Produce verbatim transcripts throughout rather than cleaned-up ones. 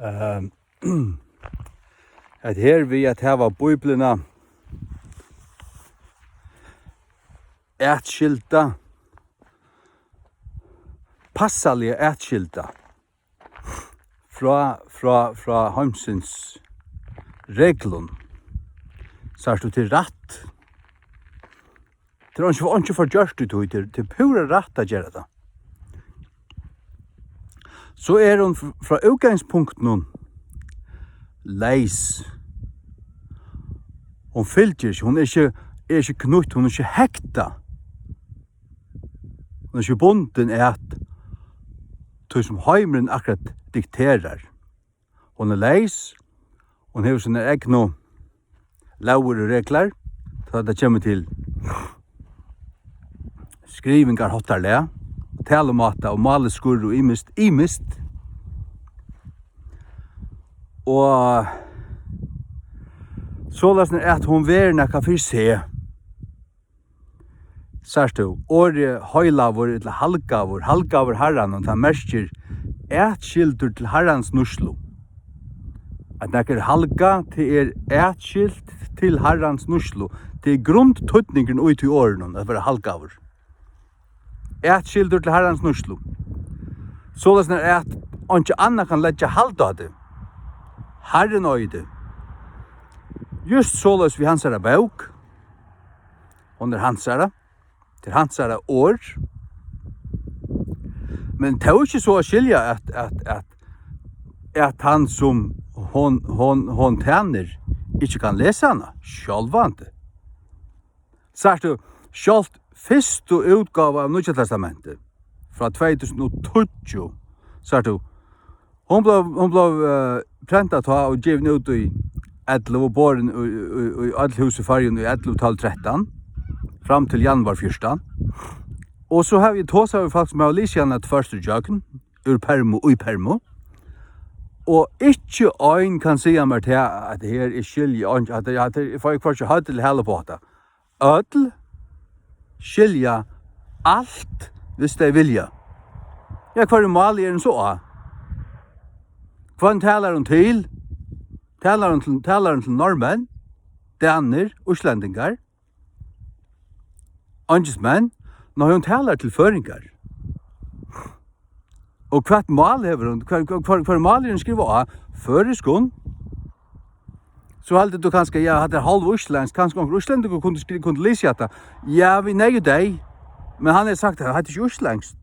Ehm, at her við at hava Bíbliuna atskilda, passaliga atskilda frá, frá, frá heimsins reglum, sært tú, til rætt. Tað er einki, einki forgjørt í tí, tað er, tað er púra rætt at gera tað. So er hon fr-, frá útgangspunktinum leys. Hon fylgir ikki, hon er ikki, er ikki knýtt, hon er ikki hektað. Hon er ikki bundin at tí sum heimurin akkurát dikterar. Hon er leys, hon hevur sínar egnu lógir og reglar, tá tað kemur til skrivingar, háttarlag, talumáta og málets skurð og ymiskt, ymiskt. Og soleiðis er at hon verður nakað fyri seg. Sært tú, orðið heilagur ella halgaður, halgaður Harranum, tað merkir atskildur til Harrans nýtslu. At nakað er halgað, tað er atskilt til Harrans nýtslu. Tað er grundtýdningurin í tí orðinum, at vera halgaður. Atskildur til Harrans nýtslu. Soleiðis er at einki annað kann leggja hald á teg. Harrin eigur teg. Júst soleiðis við hansara bók. Hon er hansara. Tað er hansara orð. Men tó ikki so at skilja, at, at, at, at hann, sum hon, hon, hon tænir, ikki kann lesa hana sjálvandi. Sært tú, sjálvt fyrstu útgáva av Nýggja Testamenti frá tvey túsund og tíggju, sært tú, hon bleiv, hon bleiv, eh, prentað tá og givin út í ellivu, borin í, í, í øll hús í Føroyum í ellivu, tólv, trettan, fram til januar fjúrtan. Og so havi eg tosað við fólk sum hava lisið hana tvørtur ígjøgnum, úr permu í permu, og ikki ein kann siga mær tað, at her er skilji, at, at, at eg fái hvørki høvd ella hala upp á hatta. Øll skilja alt, hvis tey vilja. Ja, hvørjum máli er hon so á? Hvønn talar hon til? Talar hon til, talar hon til norðmenn, danir, íslendingar, eingilskmenn? Nei, hon talar til føroyingar. Og hvat mál hevur hon? Hvat, hvat, hvat, hvat mál er hon skrivað á? Føroyskum? So heldur tú kanska, ja, hatta er hálvíslendskt, kanska onkur íslendingur kundi skri-, kundi lisið hatta. Ja, við neyð og deyð. Men hann hevur sagt, at hatta er ikki íslendskt.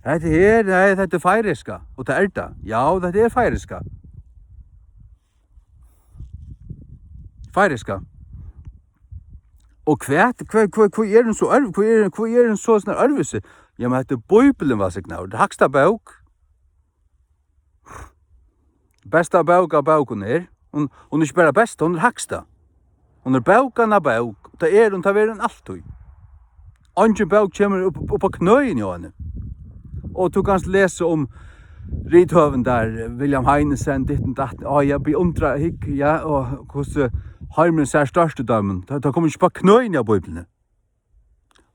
Hetta her, nei, hetta er færeyska. Og tað er tað. Ja, hetta er færeyska. Færeyska. Og hvat, hvat, hvat, hvat er hon so ørv-, hvat er, hvat er hon so sånn ørvisi? Ja, men hetta er Bíblian, vælsignaður. Tað er hægsta bók. Besta bók av bókum er. Hon, hon er ikki bara besta, hon er hægsta. Hon er bókanna bók. Tað er hon, tað verður hon altíð. Eingin bók kemur upp, upp á knøini á henni. Og tú kanst lesa um rithøvundar, William Heinesen, ditten datten. Á, eg beundra, hygg, ja, og hvussu heimurin sær stórt út av teimum. Tað, tað kemur ikki upp á knøini á Bíbliuni.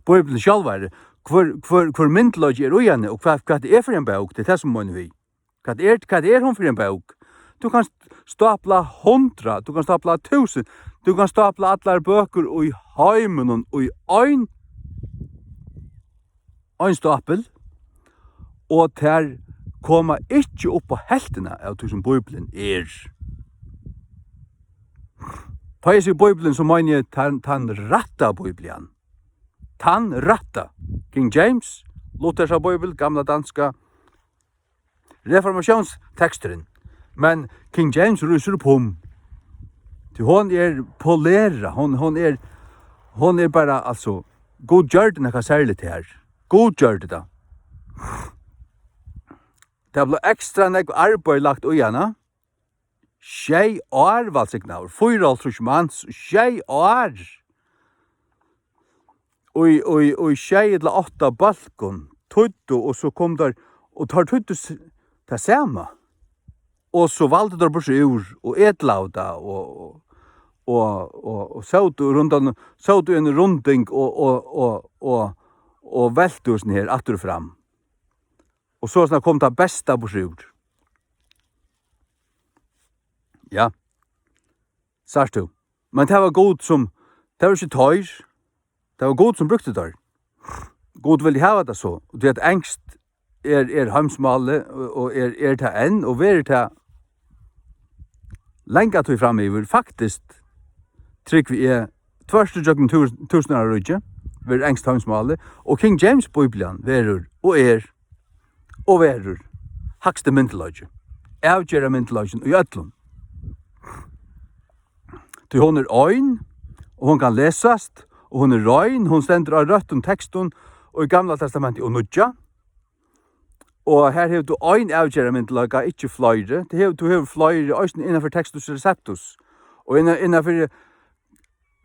Bíblian sjálvari, hvør, hvør, hvør myndugleiki er í henni, og hvat, hvat er fyri ein bók? Tað er tað, sum meini við. Hvat er, hvat er hon fyri ein bók? Tú kanst stápla hundrað, tú kanst stápla túsund, tú kanst stápla allar bøkur í heiminum í ein, ein stápil, og tær koma ikki upp á helvtina av tí, sum Bíblian er. Tá eg sigi Bíblian, so meini eg tann, tann rætta Bíblian. Tann rætta. King James, Luthers Bíbel, gamla danska, reformatiónsteksturin. Men King James rísur upp um. Tí hon er polerað, hon, hon er, hon er bara, altso, Gud gjørdi nakað serligt her. Gud gjørdi tað. Tað bleiv ekstra nógv arbeiði lagt í hana. Sjey ár, vælsignaður, fýraoghálvtrýss mans, sjey ár. Í, í, í sjey ella átta bólkum, týddu, og so komu teir, og teir týddu s-, tað sama. Og so valdu teir burtur úr, og etlaðu tað, og, og, og, og, og sótu rundan, sótu í eini runding og, og, og, og, og veltu sånn her aftur og fram. Og so snart kom tað besta burtur úr. Ja. Sært tú. Men tað var Gud sum, tað var ikki teir, tað var Gud sum brúkti teir. Gud vildi hava tað so, og tí at enskt er, er heimsmálið, og, og er, er tað enn, og verður tað langa tíð framyvir. Faktiskt, trúgvi eg, tvørtur gjøgnum tús-, túsundáraríkið, verður enskt heimsmálið, og King James Bíblian verður, og er, og verður, hægsti myndugleiki, avgerðarmyndugleikin í øllum. Tí hon er ein, og hon kann lesast, og hon er rein, hon stendur á røttum tekstum, og í Gamla Testamenti og Nýggja. Og her hevur tú ein avgerðarmyndugleika, ikki fleiri. Tú hevur, tú hevur fleiri, eisini innanfyri Textus Receptus. Og innan, innanfyri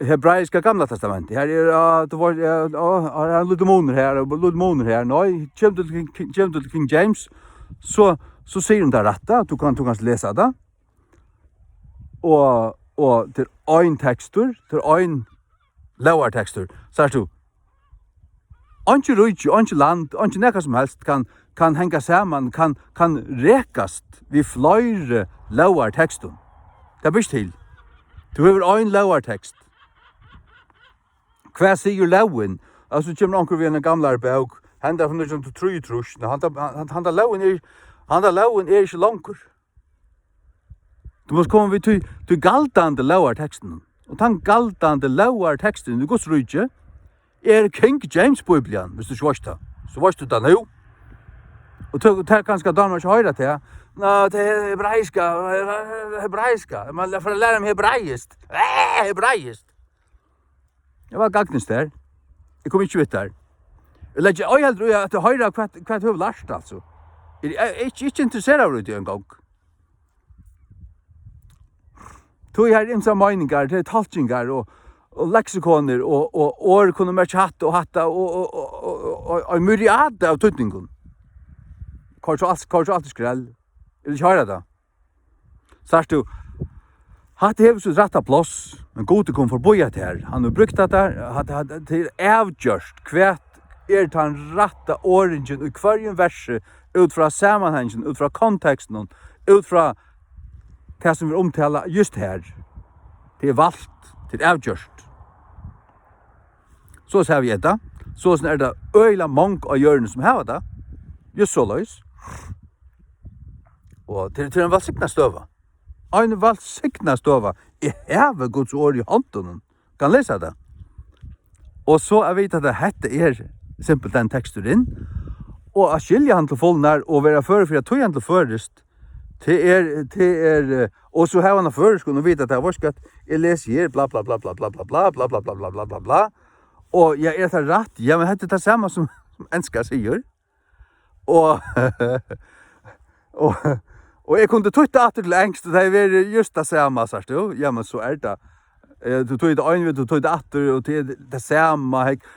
hebraiska Gamla Testamenti. Her er, ah, tú var, ja, ah, her er ein lítil munur her, og lítil munur her. Nei, kemur tú til King, kemur tú til King James, so, so sigur hon tað rætta, tú kann, tú kanst lesa tað. Og, og til ein tekstur, til ein lógartekstur, sært tú, einki ríki, einki land, einki nakað sum helst kann, kann hanga saman, kann, kann rekast við fleiri lógartekstum. Tað ber ikki til. Tú hevur ein lógartekst. Hvat sigur lógin? Altso, kemur onkur við eini gamlari bók, henda frá nítjan hundrað og trýogtrýss, men handa, han-, handa lógin er, handa lógin er ikki longur. Tú mást koma við tí, tí galdandi lógartekstinum. Og tann galdandi lógarteksturin í Guds ríki er King James Bíblian, viss tú ikki veitst tað. So veitst tú tað nú. Og tað, tað er kanska dámar ikki at hoyra tað. Ná, tað er hebraiska, hebraiska. Man fer at læra meg hebraiskt. Æ, hebraiskt. Eg var gagnist tær. Eg kom ikki við tær. Eg leggi ei heldur í at hoyra hvat, hvat tú hevur lært, altso. Eg eri ikki, ikki interesseraður í tí eingong. Tí her eru ymsar meiningar, tað eru tolkingar og, og leksikonir og, og orð kunnu merkja hatta og hatta og, og, og ein myriada av týdningum. Koyr so alt, koyr so alt í skrell. Eg vil ikki hoyra tað. Sært tú, hatta hevur sítt rætta pláss, men Gud er komin forbi hetta her. Hann hevur brúkt hatta, hatta, hatta, tað er avgjørt, hvat er tann rætta orðingin í hvørjum versi, út frá samanhangin, út frá kontekstinum, út frá tað sum er umtalað júst her. Tað er valt, tað er avgjørt. Soleiðis havi eg tað. Soleiðis er tað øgiliga mong á jørðini sum hava tað. Júst soleiðis. Og til, til ein vælsignað støða. Ein vælsignað støða. Eg havi Guds orð í hondunum. Kann lesa tað. Og so at vita at hetta er simpelthen teksturin. Og at skilja hann til fulnar og vera førur fyri at týða hann til føroyskt. Tað er, tað er, eh, og so hava hann á føroyskum og vita at tað var skjótt. Eg lesi her, bla, bla, bla. Og ja, er tað rætt? Ja, men hetta er tað sama sum, sum enska sigur. Og, og, og eg kundi týtt tað aftur til enskt, og tað hevði verið júst tað sama, sært tú? Ja, men so er tað. Eh, tú týðir ein við, tú týðir aftur, og tað er tað sama, hek.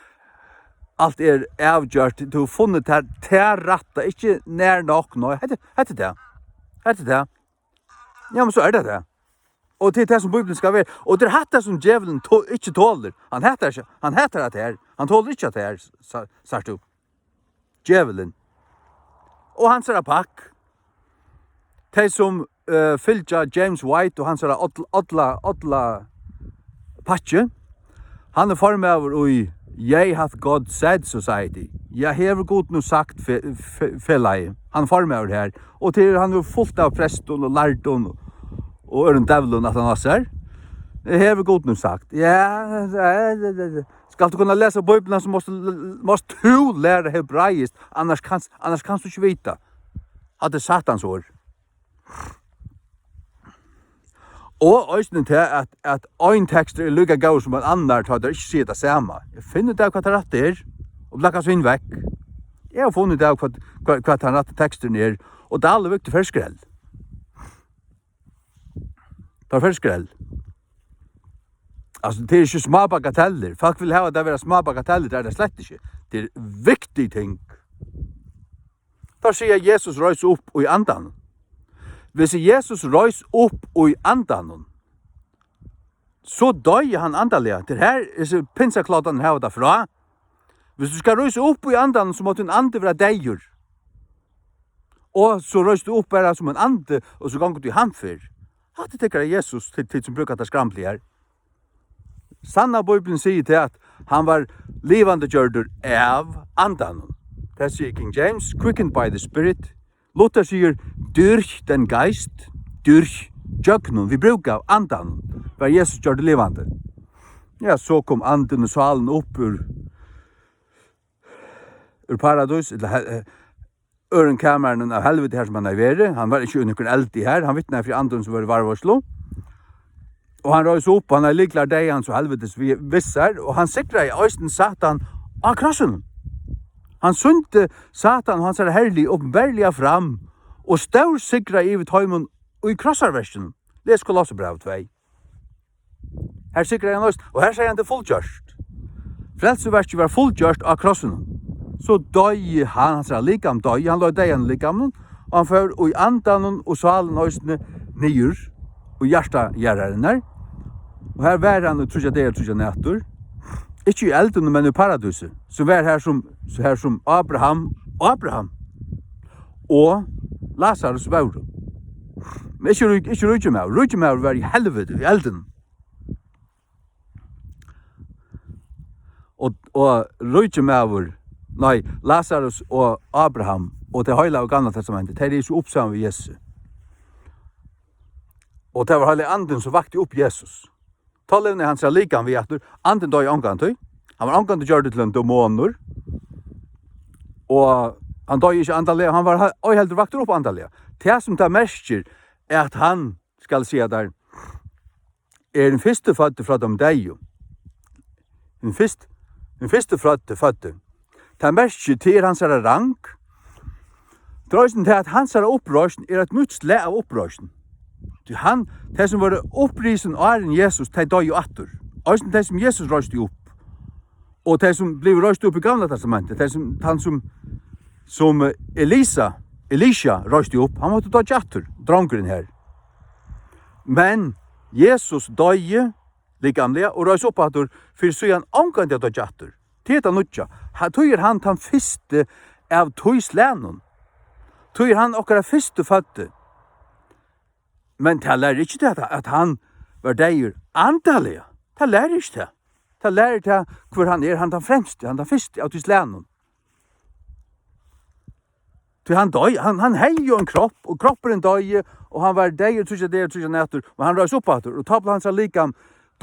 Alt er avgjørt, tú hevur funnið tað, tað rætta, ikki nær nokk, nei, hetta, hetta er tað. Hetta er tað. Ja, men so er tað tað. Og tað er tað sum Bíblian skal vera. Og tað er hatta sum djevulin to-, ikki tolir. Hann hatar ikki, hann hatar at tað er. Hann tolir ikki at tað er, sa-, sært tú. Djevulin. Og hansara pakk. Tey sum, eh, fylgja James White og hansara oll-, olla, olla pakki. Hann er formaður í Yea Hath God Said Society. Ja, hevur Gud nú sagt fe-, fe-, felagið. Hann er formaður her. Og til hann er fult av prestum og lærdum og, og øðrum djevlum at hann har sær. Hevur Gud nú sagt. Ja, ja, ja, ja, ja. Skalt tú kunna lesa Bíbliuna, so mást, mást tú læra hebraiskt, annars kanst, annars kanst tú ikki vita. Hatta er Satans orð. Og eisini tað, at, at ein tekstur er líka góður sum ein annar, tá teir ikki siga tað sama. Eg finni út av, hvat tað rætta er, og blaka so hin vekk. Eg havi funnið út av, hvat, hvat, hvat tann rætti teksturin er, og Dalur Víktur fer í skrell. Teir fer í skrell. Altso, tað er ikki smá bagatellir. Fólk vil hava tað at vera smá bagatellir, tað er tað slett ikki. Tað er viktig ting. Teir siga, at Jesus reis upp í andanum. Hvis Jesus reis upp í andanum, so doyði hann andaliga. Tað er her, hesir pinsakloddarnir hava tað frá. Hvis tú skal rísa upp í andanum, so má tín andi vera deyður. Og so reis tú upp bara sum ein andi, og so gongur tú í hamferð. Hatta er tykkara Jesus, tit, tit sum brúka tað skramblið her. Sanna Bíblian sigur tað, at hann var livandi gjørdur av Andanum. Tað sigur King James, quickened by the Spirit. Luther sigur, durch den Geist, durch, gjøgnum, við brúk av Andanum, var Jesus gjørdur livandi. Ja, so kom andin og sálin upp úr, úr paradís, ella he-, eh, øðrum kamarinum av helviti, har sum hann hevði verið. Hann var ikki í nøkrum eldi har, hann vitnaði fyri andum sum vóru í varðveitslu. Og hann reis upp, hann hevði lyklar deyðans og helvitis við, við sær, og hann sigraði eisini Satan á krossinum. Hann sýndi Satan og hansara herlið uppenbarliga fram, og stórsigraði yvir teimum í krossarverkinum. Les Kolossebræv tvey. Her sigraði hann eisini, og her segði hann, tað er fullgjørt. Frelsuverkið var fullgjørt á krossinum. So doyði hann, hansara likam doyði, hann leið deyðan í likamnum, og hann fór í andanum og sálin eisini niður í hjarta jarðarinnar. Og her var hann í tríggjar dagar, tríggjar nætur. Ikki í eldinum, men í paradísi, sum var har sum, har sum Abraham, Abraham og Lazarus vóru. Men ikki rík-, ikki ríkimaður. Ríkimaður var í helviti, í eldinum. Og, og ríkimaður, nei, Lazarus og Abraham og tey heilagu í Gamla Testamenti, tey eru so uppsaman við Jesu. Og tað var heilagi andin, sum vakti upp Jesus. Tá livnaði hansara likam við aftur. Andin doyði ongantíð. Hann var ongantíð gjørdur til ein demonur. Og hann doyði ikki andaliga, hann var he-, ei heldur vaktur upp andaliga. Tað sum tað merkir, er at hann, skal eg siga tær, er hin fyrstuføddi frá teimum deyðu. Hin fyrst-, hin fyrstuføddi, føddi. Tað merkir, tað er hansara rang. Tað er eisini tað, at hansara uppreisn er eitt nýtt slag av uppreisn. Tí hann, tey sum vóru upprisin áðrenn Jesus, tey doyðu aftur. Eisini tey, sum Jesus reisti upp. Og tey, sum blivu reist upp í Gamla Testamenti, tey, sum, tann, sum, sum Elisa, Elisha reisti upp, hann mátti doyggja aftur, drongurin her. Men Jesus doyði likamliga og reis upp aftur, fyri síðan ongantíð at doyggja aftur. Tað er tað nýggja. Ha-, tí er hann tann fyrsti av tí slagnum. Tí er hann okkara fyrstuføddi. Men tað lærir ikki tað, at, at hann var deyður andaliga. Tað lærir ikki tað. Tað lærir tað, hvør hann er, hann tann fremsti, hann tann fyrsti av tí slagnum. Tí hann doyði, hann, hann hevði jo ein kropp, og kroppurin doyði, og hann var deyður tríggjar dagar, tríggjar nætur, men hann reis upp aftur, og tá bleiv hansara likam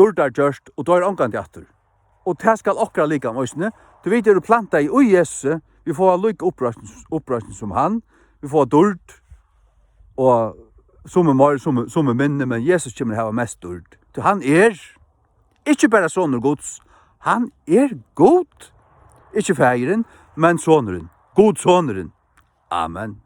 dýrdargjørt, og doyr ongantíð aftur. Og tað skal okkara likam eisini, tí vit eru plantað í Jesusi, vit fáa líka uppreisn, uppreisn sum hann, vit fáa dýrd, og summi meir, summi, summi minni, men Jesus kemur at hava mest dýrd. Tí hann er ikki bara sonur Guds, hann er Gud. Ikki faðirin, men sonurin. Gud sonurin. Amen.